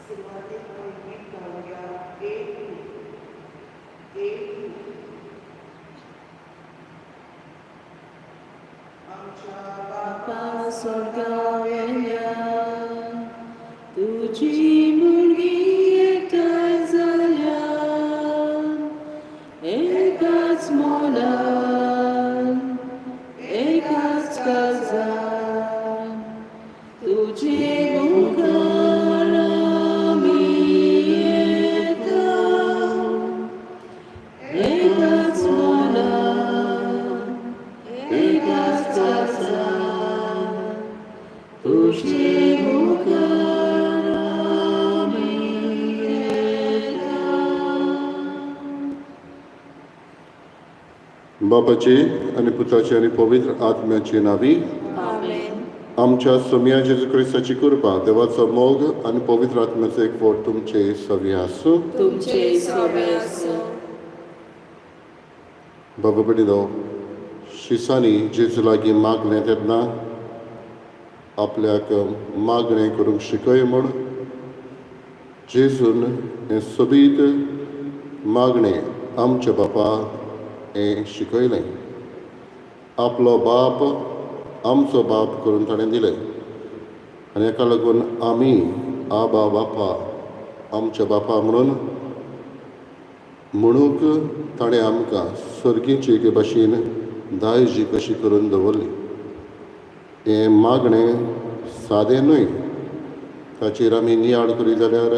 सुरवातेक आमी गीत गावया एक एक आमच्या बापा स्वर्गावेल्या तुजी मुलगी एकठांय जाल्या एकाच मोलान एकाच काळजान तुजे मुखार आमी येता एकाच मोलान एकाच काळजान तुजे मुखार आमी येता. बापाचे आनी पुताचे आनी पवित्र आत्म्याचे नावी. आमेन. आमच्या सोमया जेजू क्रिस्ताची कृपा, देवाचो मोग आनी पवित्र आत्म्याचो एकवट तुमचे सवी आसूं. तुमचे सवे आसूं. बाबा भयणीनो, शिसांनी जेजू लागीं मागलें तेन्ना आपल्याक मागणें करूंक शिकय म्हूण जेजून हें सोबीत मागणें आमच्या बापा हें शिकयलें. आपलो बाप आमचो बाप करून ताणें दिलें आनी हाका लागून आमी आबा बापा, आमच्या बापा म्हणून म्हणूंक ताणें आमकां सर्गीचे एके भाशेन दायजी कशी करून दवरली. हें मागणें सादें न्हय. ताचेर आमी नियाळ करीत जाल्यार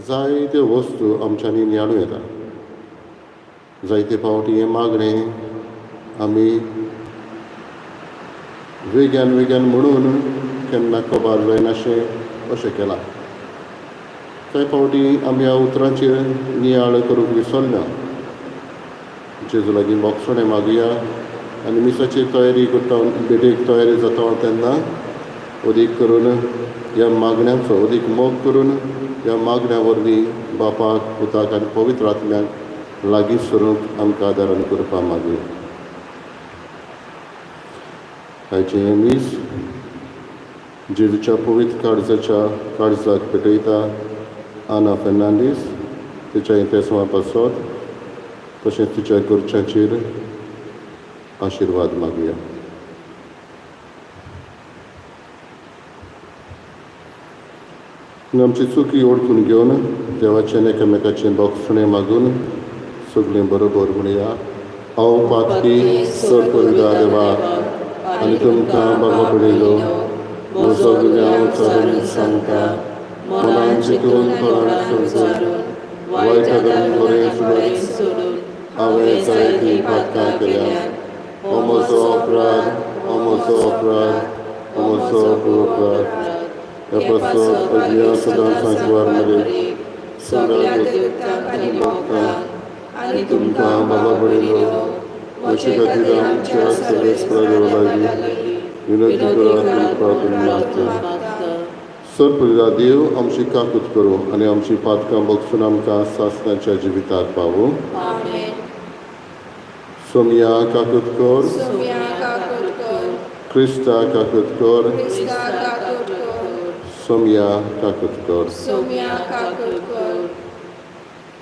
जायत्यो वस्तू आमच्यांनी नियाळूं येता. जायते फावटी हें मागणें आमी वेग्यान वेग्यान म्हणून केन्ना कबार जायनाशें अशें केलां. कांय फावटी आमी ह्या उतरांचेर नियाळ करूंक विसरना. जेजू लागीं भोगसणें मागुया आनी मिसाची तयारी करता, भेटेक तयारी जाता तेन्ना अदीक करून ह्या मागण्यांचो अदीक मोग करून ह्या मागण्या वरवीं बापाक, पुताक आनी पवित्र आत्म्याक लागीं सरूंक आमकां आदारान करपा मागुया. आयचें हें मीस जेजूच्या पवित्र काळजाच्या काळजाक पेटयता आना फेर्नांडीस तिच्या इतिहासा पासत तशेंच तिच्या घरच्यांचेर आशिर्वाद मागुया. आनी आमची चुकी ओळखून घेवन देवाचें एकामेकाचें भोगसणें मागून सगळीं बरोबर म्हणया. हांव पातकी, चड करुया देवा आनी तुमकां बाबा पडिल्लो म्हजो गुन्यांव उचारून सांगता. मनान चिंतून, तोंडान समजून, वायट करून बरें सोडून हांवें जायतीं पातकां केल्यात. हो म्हजो अपराध, हो म्हजो अपराध, हो म्हजो अपराध. ह्या पासत अज्ञा सदांच सांकवार मरे सगळ्या देवतांक आनी भक्तांक आनी तुमकां बाबा पडिल्लो म्हजे खातीर आमच्या सर्वेस्परा देवा लागीं विनंती करात प्रार्थना मागता. सर पुरिला देव आमची काकूत करूं आनी आमची पातकां बगसून आमकां सासणाच्या जिविताक पावूं. आमेन. सोमया काकूत कर. सोम्या काकूट कर. क्रिस्ता काकूत कर. क्रिस्ता काकूट कर. सोमया काकूत कर. सोम्या काकूट कर.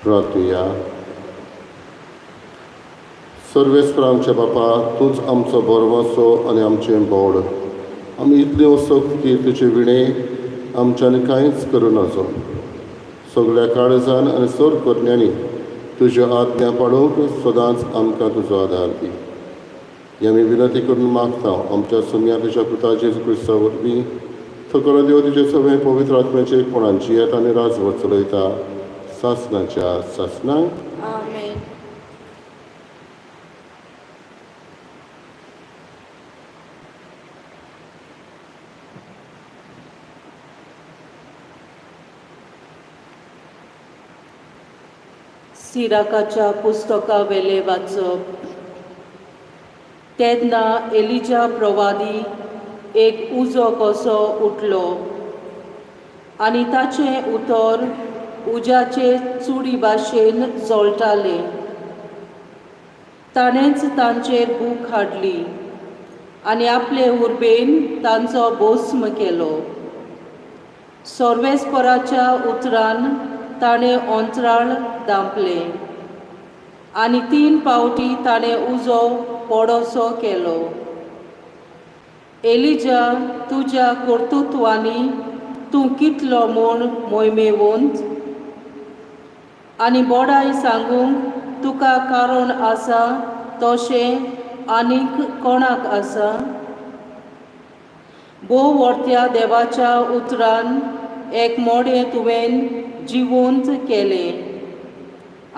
प्रार्थुया. सर्वेस्पर आमच्या बापा, तूंच आमचो बरवसो आनी आमचें बोड. आमी इतली वसत की तुजे विणें आमच्यान कांयच करूं नजो. सगळ्या काळजान आनी सर करण्यांनी तुज्यो आज्ञा पाळूंक सदांच आमकां तुजो आदार दी. ही आमी विनंती करून मागता आमच्या सोमया तुज्या पुता जेजू क्रिस्ता वरवीं. थकरो देव तुजे सगळें पवित्र आत्म्याचे कोणाची जियेता आनी राजवट चलयता सासणाच्या सासणाक. आमेन. सिराकाच्या पुस्तकावेलें वाचप. तेन्ना एलिजा प्रवादी एक उजो कसो उठलो आनी ताचें उतर उज्याचे चुडी भाशेन जळटालें. ताणेंच तांचेर भूक हाडली आनी आपले उर्बेन तांचो भस्म केलो. सर्वेस्पराच्या उतरान ताणें अंतराळ दांपलें आनी 3 पावटी ताणें उजो पडोसो केलो. एलिजा, तुज्या कर्तृत्वांनी तूं कितलो म्हूण मोहिमेवंत आनी बोडाय सांगूंक तुका कारण आसा तशें आनीक कोणाक आसा? भोव व्हडत्या देवाच्या उतरान एक मोडें तुवें जिवंत केलें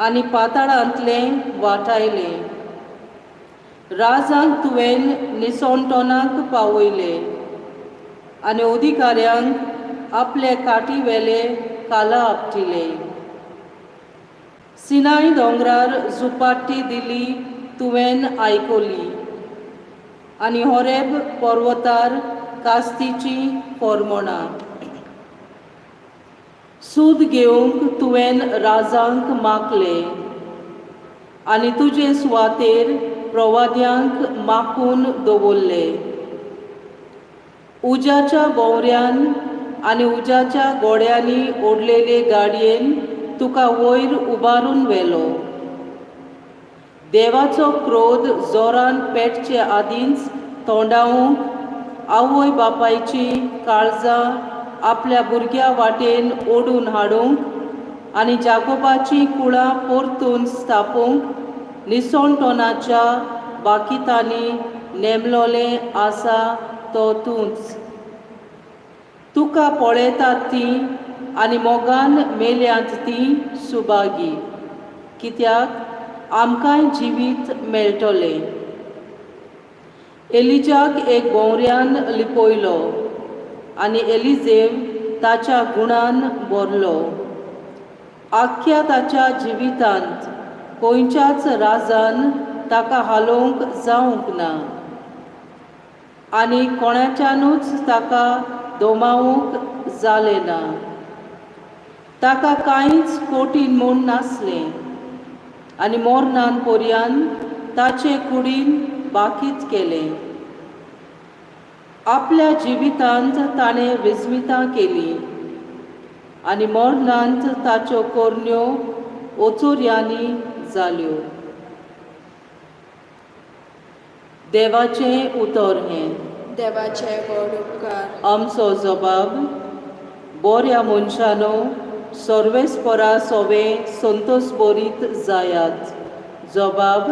आनी पाताळांतलें वाटायलें. राजांक तुवें निसणटणाक पावयले आनी अधिकाऱ्यांक आपले काटी वेले काला आपटिले. सिनाय दोंगरार झुपाटी दिली तुवें आयकली आनी होरेब पर्वतार कास्तीची फॉर्मोणां. सूद घेवंक तुवें राजांक मागले आनी तुजे सुवातेर प्रवाद्यांक माकून दवरले. उज्याच्या भोंवऱ्यान आनी उज्याच्या घोड्यांनी ओडलेले गाडयेन तुका वयर उबारून व्हेलो. देवाचो क्रोध जोरान पेटचे आदींच तोंडावंक आवय बापायची काळजां आपल्या भुरग्या वाटेन ओडून हाडूंक आनी जाकोबाची कुळां परतून स्थापूंक निसणटणाच्या बाकितांनी नेमलोलें आसा तो तूंच. तुका पळयतात तीं आनी मोगान मेल्यांत तीं सुभागी, कित्याक आमकांय जिवीत मेळटलें. एलिजाक एक भोंवऱ्यान लिपयलो आनी एलिजेव ताच्या गुणान भरलो. आख्ख्या ताच्या जिवितांत खंयच्याच राजान ताका हालोवंक जावंक ना आनी कोणाच्यानूच ताका दोमावूंक जालें ना. ताका कांयच कठीण म्हूण नासलें आनी मोरनान पर्यान ताचे कुडीन बाकीत केलें. आपल्या जिवितांत ताणें विस्मितां केलीं आनी मरणांत ताच्यो करण्यो ओचोऱ्यांनी जाल्यो. देवाचें उतर हें. देवाचे व्हड उपकार. आमचो जबाब बऱ्या मनशानो सर्वेस्परा सोवे संतोष बरीत जायात. जबाब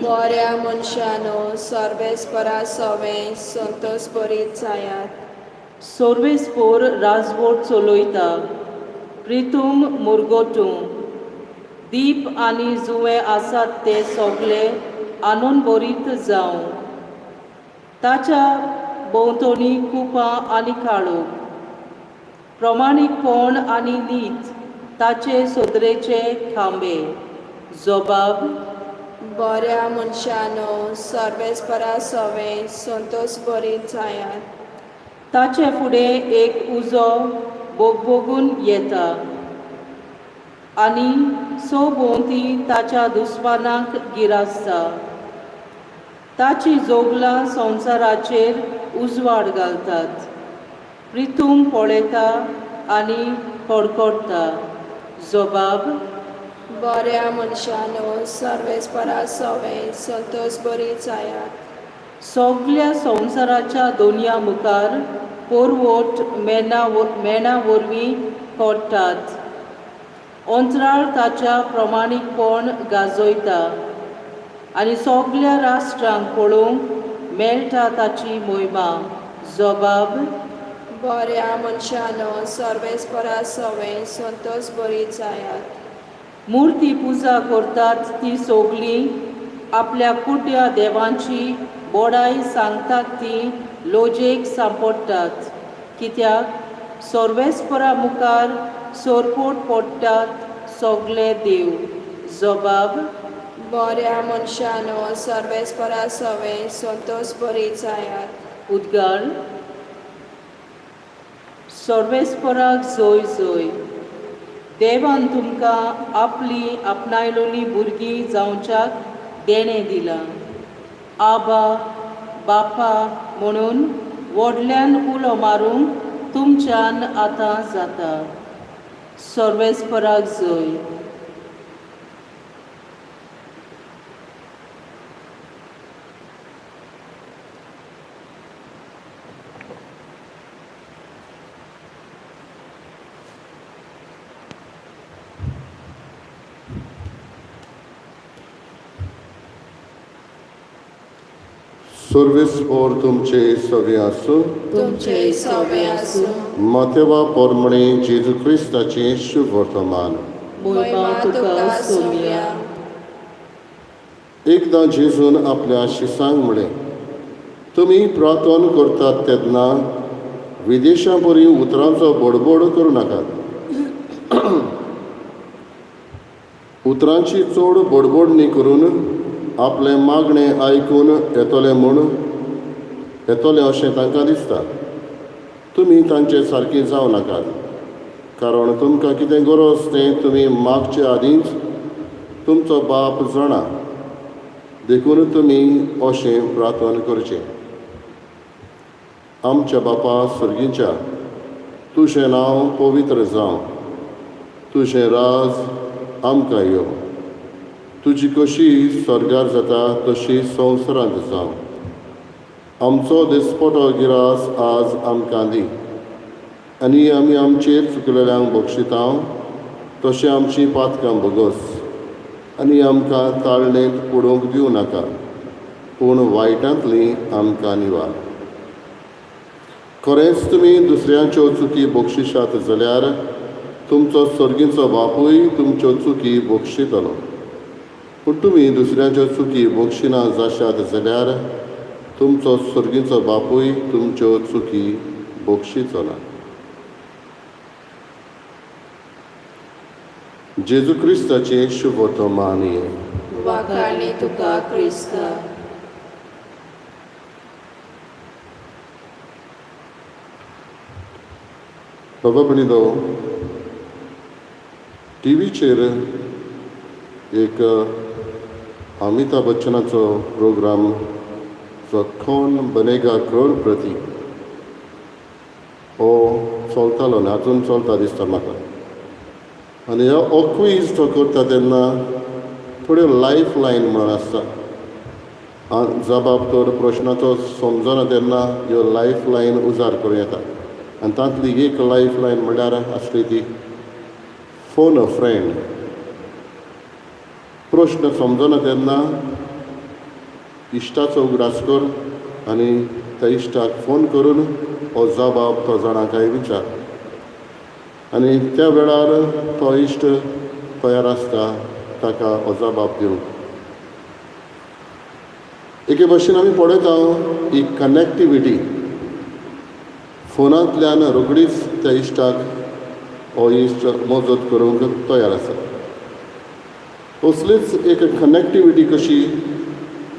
बऱ्या मनशानो सर्वेस्परा सोवे संतोष बरीत जायात. सर्वेस्पोर राजवट चलयता. प्रितूम मुरगोटूं दीप आनी जुंवे आसात ते सगळे आनंदभरीत जावं. ताच्या भोंवतणी कुपां आनी काळोख, प्रमाणीकपण आनी नीत ताचे सदरेचे खांबे. जबाब बऱ्या मनशानो सर्वेस्परा सोवे संतोष बरीत जायात. ताचे फुडें एक उजो बोगबोगून येता आनी सभोंवती ताच्या दुस्मानाक गिरासता. ताची जोगलां संवसाराचेर उजवाड घालतात. प्रितूम पळयता आनी कडकडटा. जबाब बऱ्या मनशानो सर्वेस्परा सोवे संतोष बरीत जायात. सगल्या संवसाराच्या दोनया मुखार पोरवट मेणा वरवीं कोट्टात. अंतराळ ताच्या प्रमाणीकपण गाजयता आनी सगल्या राष्ट्रांक पळोवंक मेळटा ताची मोहिमा. जबाब बऱ्या मनशानो सर्वेस्परा सोवे संतोष बरीत जायात. मुर्ती पुजा करतात ती सगलीं आपल्या कुड्ड्या देवांची बोडाय सांगतात ती लोजेक सांपडटात. कित्याक सर्वेस्परा मुखार सोरपोट पडटात सगले देव. जबाब बऱ्या मनशानो सर्वेस्परा सोवे संतोष बरीत जायात. उद्गार सर्वेस्पराक जोय जोय. देवान तुमकां आपली आपणायलोली भुरगीं जावच्याक देणें दिलां. आबा बापा म्हणून व्हडल्यान उलो मारूंक तुमच्यान आतां जाता. सर्वेस्पराक जय. सर्वीस पोर तुमचे सगळे आसूं. तुमचे सवे आसूं. मातेवा पोरमणे जेजू क्रिस्ताचें शुभ वर्तमान. मोयमा तुका सोमया. एकदां जेजून आपल्या शिसांक म्हळें, तुमी प्रार्थना करतात तेन्ना विदेशां परी उतरांचो बडबड करूं नाकात. उतरांची चड बडबडणी करून आपलें मागणें आयकून येतलें म्हूण येतलें अशें तांकां दिसता. तुमी तांचे सारकी जावं नाकात, कारण तुमकां कितें गरज तें तुमी मागचे आदींच तुमचो बाप जाणा. देखून तुमी अशें प्रार्थना करचें. आमच्या बापा सर्गीच्या, तुजें नांव पवित्र जावं, तुजें राज आमकां यो, तुजी कशी स्वर्गार जाता तशी संवसारांत जावं. आमचो दिसपटो गिरास आज आमकां दी, आनी आमी आमचेर चुकलेल्यांक बक्षिता तशें आमची पातकां भोगोस, आनी आमकां ताळणेंत उडोवंक दिवं नाका, पूण वायटांतली आमकां निवार. खरेंच तुमी दुसऱ्यांच्यो चुकी बक्षिशात जाल्यार तुमचो सर्गीचो बापूय तुमच्यो चुकी बक्षितलो. पूण तुमी दुसऱ्यांच्यो चुकी बक्षिना जाशात जाल्यार तुमचो सर्गीचो बापूय तुमच्यो चुकी बक्षिचो ना. जेजू क्रिस्ताचें शुभ वर्तमान हें. वाखाणणी तुका क्रिस्ता. बाबा भयणीनो, टिवीचेर एक अमिताभ बच्चनाचो प्रोग्राम जो कौन बनेगा करोडपती हो चलतालो आनी आजून चलता दिसता म्हाका. आनी हो क्वीज तो करता तेन्ना थोड्यो लायफ लायन म्हणून आसता. जबाब तर प्रश्नाचो समजना तेन्ना ह्यो लायफ लायन उजार करूं येता. आनी तांतली एक लायफ लायन म्हणल्यार आसली ती फोन अ फ्रेंड. प्रश्न समजना तेन्ना इश्टाचो उगडास कर आनी त्या इश्टाक फोन करून हो जबाब तो जाणा काय विचार, आनी त्या वेळार तो इश्ट तयार आसता ताका हो जबाब दिवंक. एके भशेन आमी पळयता ही कनेक्टिविटी फोनांतल्यान रोखडीच त्या इश्टाक हो इश्ट मजत करूंक तयार आसा. असलीच एक कनेक्टिविटी कशी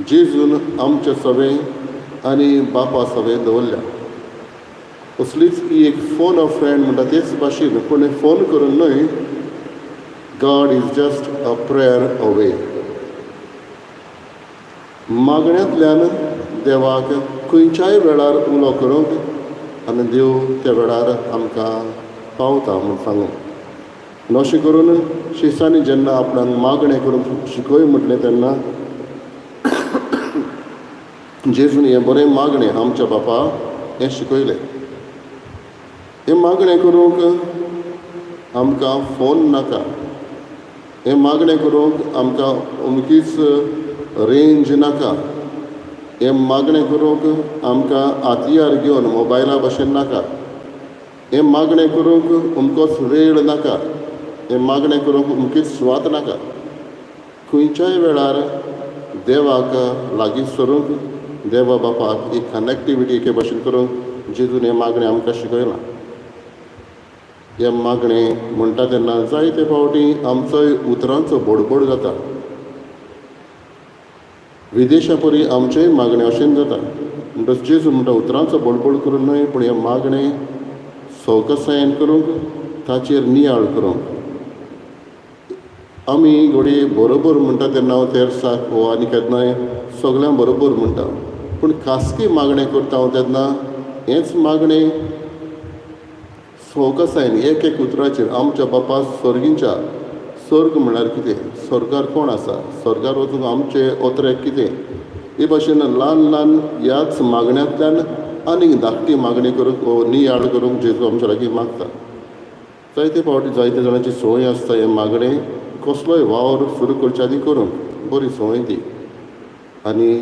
जेजून आमच्या सवें आनी बापा सवें दवरल्या. असलीच ही एक फोन अ फ्रेंड म्हणटा तेच भाशेन, पूण फोन करून न्हय, God is just a prayer away. मागण्यांतल्यान देवाक खंयच्याय वेळार उलो करूंक आनी देव त्या वेळार आमकां पावता म्हूण सांगूंक. आनी अशें करून शिसांनी जेन्ना आपणाक मागणें करूंक शिकय म्हटलें तेन्ना जेजून हें बरें मागणें आमच्या बापा हें शिकयलें. हें मागणें करूंक आमकां फोन नाका, हें मागणें करूंक आमकां अमकीच रेंज नाका, हें मागणें करूंक आमकां हातयार घेवन मोबायला भशेन नाका, हें मागणें करूंक अमकोच वेळ नाका, हें मागणें करूंक अमकीच सुवात नाका. खंयच्याय वेळार देवाक लागीं सरूंक देवा बापाक एक कनेक्टिविटी एके भशेन करूंक जेजून हें मागणें आमकां शिकयलां. हें मागणें म्हणटा तेन्ना जायते फावटी आमचोय उतरांचो बडबड जाता. विदेशा परी आमचेय मागणें अशेंच जाता. म्हणटच जेजू म्हणटा उतरांचो बडबड करून न्हय, पूण हें मागणें सवकसायेन करूंक, ताचेर नियाळ करूंक. आमी घडये बरोबर म्हणटा तेन्ना हांव तेर्साक वो आनी केन्नाय सगळ्यां बरोबर म्हणटा, पूण खासगी मागणें करता हांव तेन्ना हेंच मागणें सवकासायेन एक एक उतराचेर आमच्या बापा सर्गींच्या सर्ग म्हळ्यार कितें, सर्गार कोण आसा, सर्गार वचूंक आमचे ओतरेक कितें, हे भाशेन ल्हान ल्हान ह्याच मागण्यांतल्यान आनीक धाकटी मागणी करूंक वो नियाळ करूंक जेजू आमच्या लागीं मागता. जायते फावटी जायते जाणांची संवय आसता हें मागणें कसलोय वावर सुरू करच्या आदीं करूंक, बरी संवय ती. आनी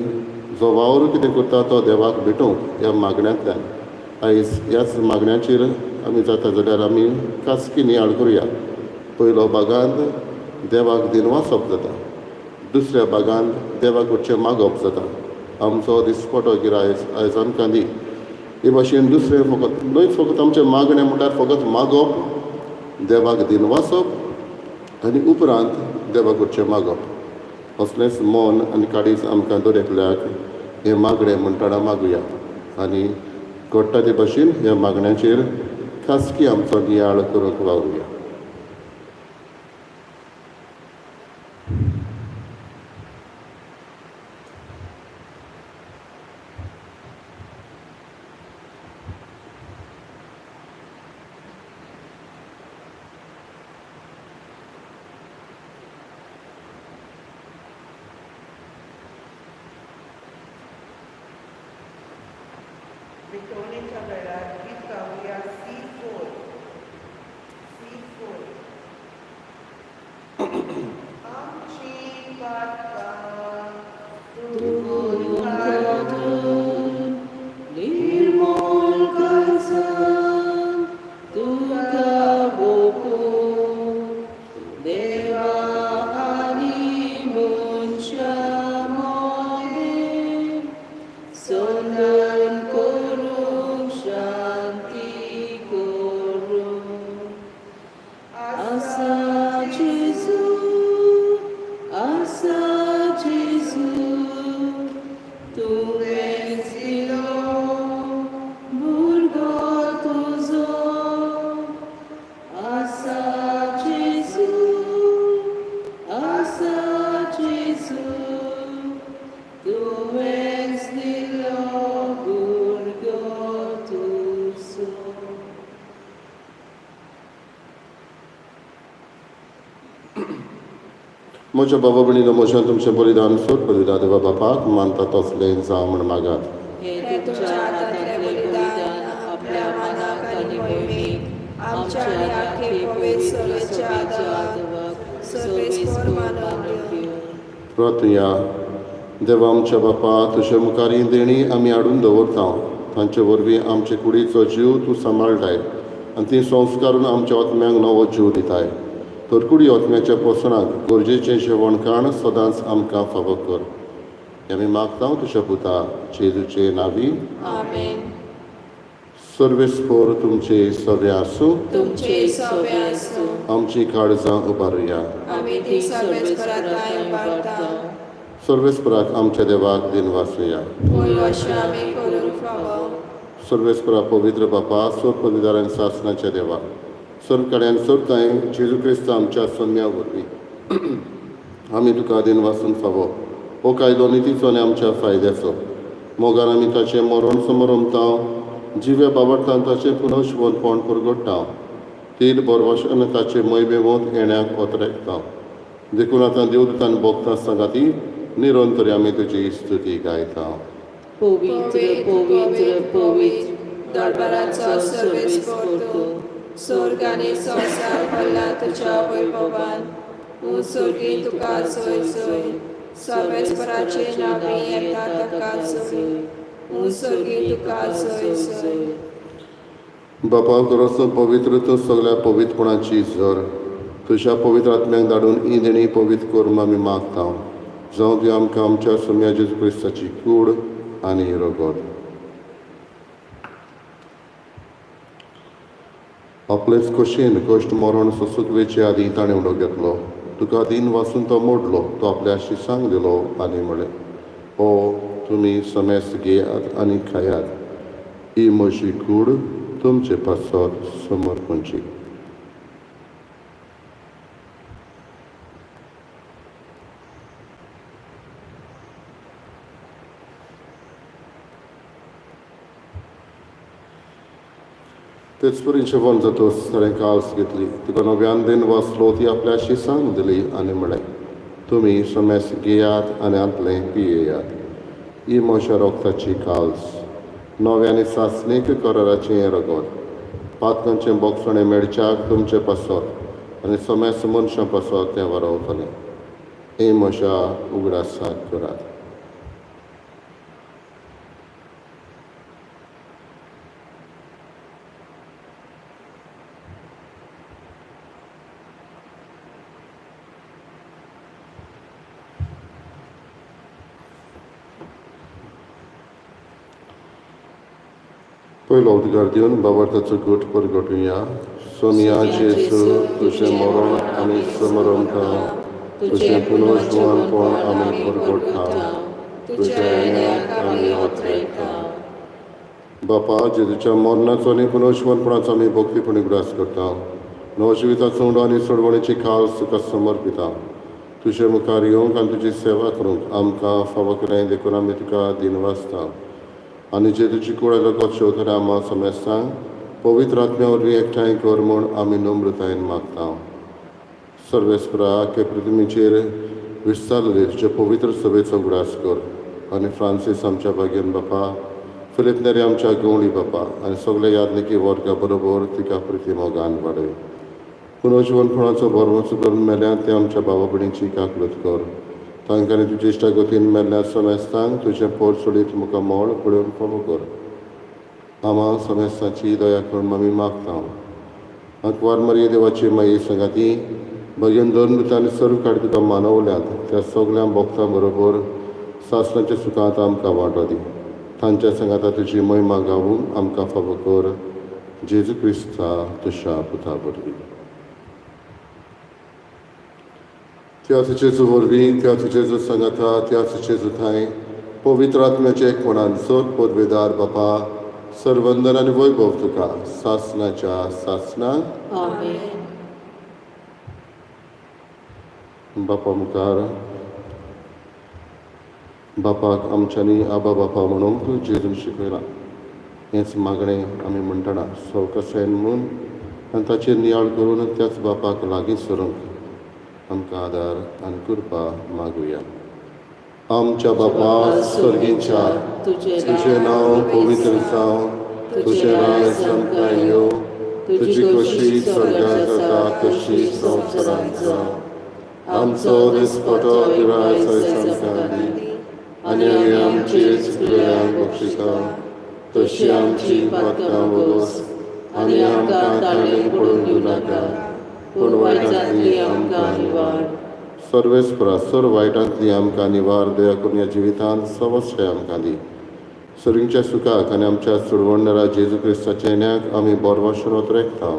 जो वावर कितें करता तो देवाक भेटोवंक ह्या मागण्यांतल्यान. आयज ह्याच मागण्याचेर आमी जाता जाल्यार आमी खासगी नियाळ करुया. पयलो भागांत देवाक दिनवासप जाता, दुसऱ्या भागांत देवा कडचें मागप जाता, आमचो दिसपटो गिरायस आयज आमकां दी. हे भाशेन दुसरें फकत न्हय फकत आमचें मागणें म्हणल्यार फकत मागप, देवाक दिनवासप आनी उपरांत देवा कडचें मागप. असलेंच मन आनी काळीज आमकां दर एकल्याक हें मागणें म्हणटना मागुया आनी घडटा ते भाशेन ह्या मागण्याचेर खासगी आमचो नियाळ करूंक वावरुया. विटवणेच्या वेळार गीत गावया C4 C4. आमची पातकां धुवून काडून निर्मूल करसान तुका ओंपून देवा आनी मनशा मदें संदान करूंक शांती करूं. आसा जेजू, आसा जेजू, तुवेंच दिलो भुरगो तुजो. आसा जेजू, आसा जेजू, तुवेंच दिलो भुरगो तुजो. म्हज्या बाबा भयणीनो, म्हज्यान तुमचें बलिदान सोद बलिदान देवा बापाक मानता तसलें जावं म्हण मागात. हें तुमच्या हातांतलें बलिदान आपल्या मानाक आनी मोहिमेक आमच्या आनी आख्खे पवित्र सभेच्या आदावाक सर्वेस्पर मानून दिवं. प्रार्थया. देवा आमच्या बापा, तुजे मुखार ही देणी आमी हाडून दवरता, तांचे वरवीं आमचे कुडीचो जीव तूं सांबाळटाय आनी ती संस्कारून आमच्या आत्म्यांक नवो जीव दिताय. तर कुडी आत्म्याच्या पोसणाक गरजेचें जेवण खाण सदांच आमकां फावो कर. हें आमी मागता तुज्या पुता जेजूचे नांवी. आमेन. सर्वेस्पर तुमचे सगळे आसूं. तुमचे सगळे आसूं. आमची काळजां उबारुया. आमी ती सर्वेस्परा उबारता. सर्वेस्पराक आमच्या देवाक दिनवासुया. होय, अशें आमी करूंक फावो. सर्वेस्परा, पवित्र बापा, सोर पविदारान सासनाच्या देवा, सर्व कड्यान सोरताय जेजू क्रिस्त आमच्या सोम्या वरवीं आमी तुका दिनवासून फावो. हो कायदो नितीचो आनी आमच्या फायद्याचो. मोगान आमी ताचें मरण समरमता, जिव्या बाबडतान ताचें पुनर्जिवनपण परगट्टा, तीर बरवाशान ताचे मैबेवत येण्याक ओतरेकता. देखून आतां देवदूतान भोगता सांगाती निरंतर आमी तुजी स्तुती गायता. पवित्र, पवित्र, पवित्र, दरबाराचो सर्वेस्पर तूं, स्वर्ग आनी संवसार भरला तुज्या वैभवान. तूं स्वर्गी तुका जय जय, सर्वेस्पराचे नांवी येता ताका जय, तूं स्वर्गी तुका जय जय. बापा गरज पवित्र तूं सगळ्या पवित्रपणाची जर, तुज्या पवित्र आत्म्याक धाडून ही देणी पवित्र कर आमी मागता. जावं ती आमकां आमच्या सोम्या जेजू क्रिस्ताची कूड आनी रगत. आपलेच खोशयेन कश्ट मरण सोसूंक वेचे आदीं ताणें उडो घेतलो, तुका दीन वासून तो मोडलो, तो आपल्या शिसांक दिलो आनी म्हळें, ओ तुमी समेस्त घेयात आनी खायात, ही म्हजी कूड तुमचे पासत समर्पणची. तेच परी जेवण जातच ताणें काल्स घेतली, तुका नव्यान दिन वाचलो, ती आपल्या शिसांक दिली आनी म्हळें, तुमी समेस घेयात आनी हांतलें पियेयात. ही म्हज्या रोगताची काल्स, नव्या आनी सासणीक कराराचें हें रगत. पातकांचें बोगसणें मेळच्याक तुमचे पासत आनी समेस मनशां पासत तें वरवतलें. हें म्हज्या उगडासाक करात. पयलो उद्गार दिवन बाबार्थाचो गट परगटुया. सोनिया जेजू, तुजें मरण आमी समरमता, तुजें पुनर्जिवनपण आमी परगटता, तुज्या येण्याक आमी ओतरेता. बापा, जेजूच्या मरणाचो आनी पुनर्जिवनपणाचो आमी भक्तीपणी उगडास करता. नवजिविताचो उंडो आनी सोडवणेची खास तुका समर्पिता. तुजे मुखार येवंक आनी तुजी सेवा करूंक आमकां फावो केलें देखून आमी तुका दिनवासता. आनी जे तुजी कुळ रगत शेवतल्या आमा समेस्तांक पवित्र आत्म्या वरवीं एकठांय कर म्हूण आमी नम्रतायेन मागता. सर्वेस्परा, आख्खे पृथ्वीचेर विस्तारलेले तुजे पवित्र सभेचो उगडास कर आनी फ्रांसीस आमच्या भाग्यान बापा, फिलीप नेरी आमच्या गवळी बापा आनी सगल्या यादनिकी वर्गा बरोबर तिका प्रिती मोगान वाडय. पुनर्जिवनपणाचो भरवंसो करून मेल्या ते आमच्या बाबा भयणीची काकलूत कर. तांकां तुजे इश्टागतीन मेल्ल्या समेस्तांक तुजें पोर सोडीत मुखार मोळ पळोवंक फावो कर. आमा समेस्तांची दया करून आमी मागता. आंकवार मरिये देवाची माई सांगाती भगीन दोन मृतांनी सर्व काड तुका मानवल्यात त्या सगल्या भक्तां बरोबर सासणाच्या सुखांत आमकां वांटो दी. तांच्या सांगाता तुजी महिमा गावूंक आमकां फावो कर. जेजू क्रिस्ता तुज्या पुता वरवीं. त्याच जेजू वरवीं, त्याच जेजू सांगाता, त्याच जेजू थांय पवित्र आत्म्याचे एकपणान सर पदवेदार बापा, सर्वंदन आनी वैभव तुका सासणाच्या सासणाक. आमेन. बापा मुखार बापाक आमच्यांनी आबा बापा म्हणूंक जेजून शिकयलां. हेंच मागणें आमी म्हणटना सवकासायेन म्हणून आनी ताचेर नियाळ करून त्याच बापाक लागीं सरूंक आमकां आदार आनी कृपा मागुया. आमच्या बापा सर्गीच्या, तुजें नांव पवित्र जावं, तुजें राज आमकां येवं, तुजी खोशी स्वर्गांत जाता तशी संवसारांत जावं. आमचो दिसपटो गिराय आमकां दी आनी आमी आमची चुकलेल्यांक बक्षिता तशी आमची पातकां वगोस आनी आमकां ताळेन पडून दिवं नाका, पूण वायटांतली आमकां निवार. सर्वेस्परा, सर वायटांतली आमकां निवार. दया करून ह्या जिवितांत सवस्य आमकां दी. सर्गीच्या सुखाक आनी आमच्या सोडवणदारा जेजू क्रिस्ताच्या येण्याक आमी बोरवाशून ओतरेकता.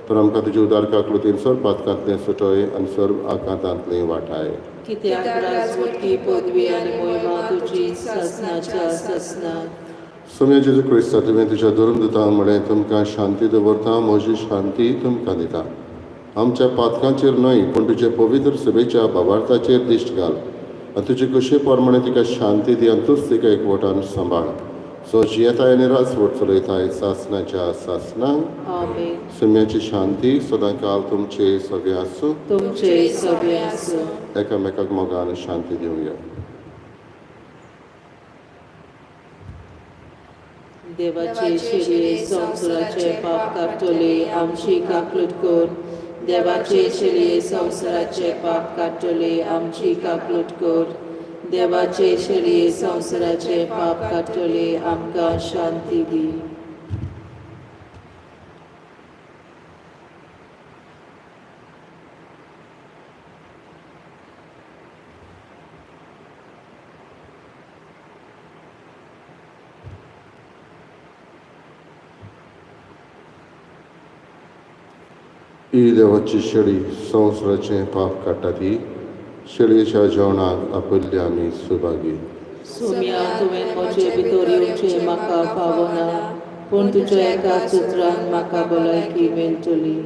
तर आमकां तुजी उदार काकलुतीन सर पातकांतलें सुटय आनी सर्व आकांतांतलें वाटाय. कित्याक राजवटकी पदवी आनी मोहिमा तुजी सासणाच्या सासणाक. सोम्या जेजू क्रिस्ता, तुवें तुज्या धर्मदुतांक म्हळें, तुमकां शांती दवरता, म्हजी शांती तुमकां दिता. आमच्या पातकांचेर न्हय पूण तुजे पवित्र सभेच्या भावार्थाचेर दिश्ट घाल आनी तुजे कुशे प्रमाणे तिका शांती दी आनी तूच तिका एकवटान सांबाळ. सो जियेताय आनी राजवट चलयताय सासणाच्या सासणाक. आमेन. सुम्याची शांती सदांकाल तुमचे सगळे आसूं. तुमचे सगळे आसूं. एकामेकाक मोगान शांती दिवया. देवाचे शेळये संवसाराचे पाप काडटले, आमची काकलूट कर. देवाचे शेळये संवसाराचे पाप काडटले, आमची काकलूट कर. देवाचे शेळये संवसाराचे पाप काडटले, आमकां शांती दी. ही देवाची शेळी संवसाराचें पाप काडटा ती शेळयेच्या जेवणाक आपयल्ली आमी सुभागी. सोम्या, तुवें म्हजे भितर येवचें म्हाका फावना, पूण तुज्या एका सुत्रान म्हाका भलायकी मेळटली.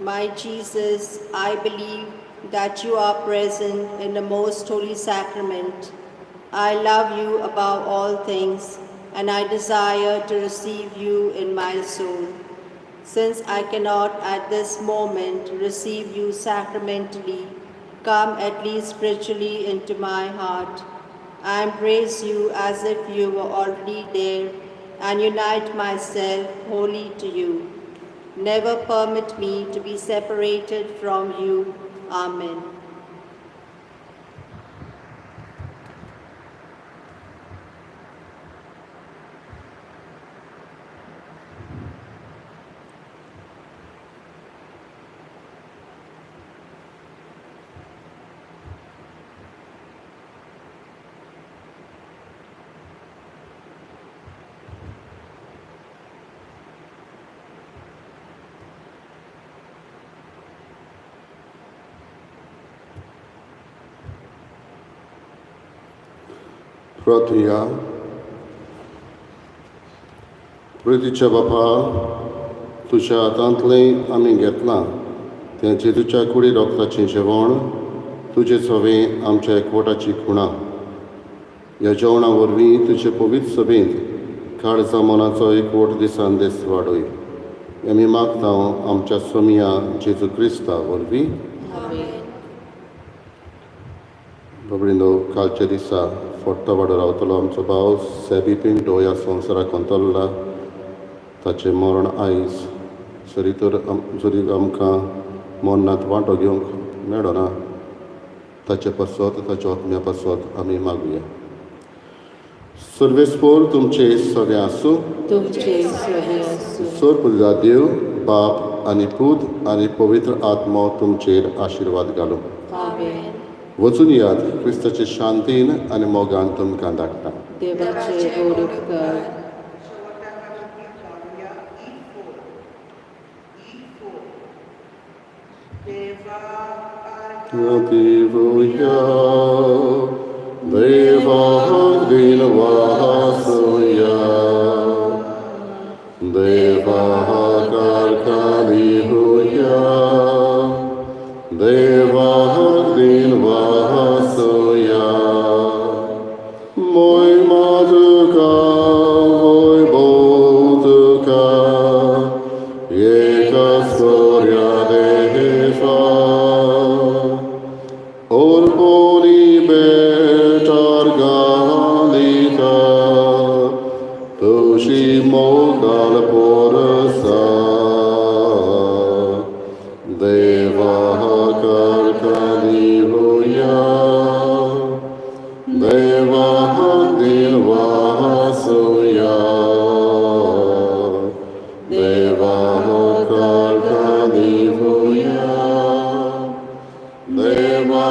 My Jesus, I believe that you are present in the most holy sacrament. I love you above all things, and I desire to receive you in my soul. Since I cannot at this moment receive you sacramentally, come at least spiritually into my heart. I embrace you as if you were already there and unite myself wholly to you. Never permit me to be separated from you. Amen. प्रार्थुया. प्रितीच्या बापा, तुज्या हातांतलें आमी घेतलां तें जेजूच्या कुडी रोगताचें जेवण तुजे सवें आमच्या एकवटाची खुणा. ह्या जेवणा वरवीं तुजे पवित्र सभेंत काळजा मनाचो एकवट दिसान दीस वाडय, आमी मागता आमच्या सोमिया जेजू क्रिस्ता वरवीं. बाबडिनो, कालच्या दिसा फोट्टो वाडो रावतलो आमचो भाव सॅबी पिंटो ह्या संवसाराक अंतरला. ताचें मरण आयज जरी तर जरी आमकां मरणांत वांटो घेवंक मेळना, ताचे पासत, ताच्या आत्म्या पासत आमी मागुया. सर्वेस्पोर तुमचे सगळें आसूं. तुमचे सगळे आसूं. सोर देव बाप आनी पूत आनी पवित्र आत्मो तुमचेर आशिर्वाद घालूं. आमेन. वचून यात, क्रिस्ताचे शांतीन आनी मोगान तुमकां धाडटा. देवाचे व्हड उपकार. शेवटाक आमी गीत गावया E4. E4. देवा देवया देवा दिनवासुया देवा कारखाली होया देवा दिनवासुया मोय मातुका मोय बोधुका एका स्वर्या देवा Orponi betar galita, Toshi mogal porasa, Deva karkali hoya, Deva dilvasuya, Deva karkali hoya, Deva.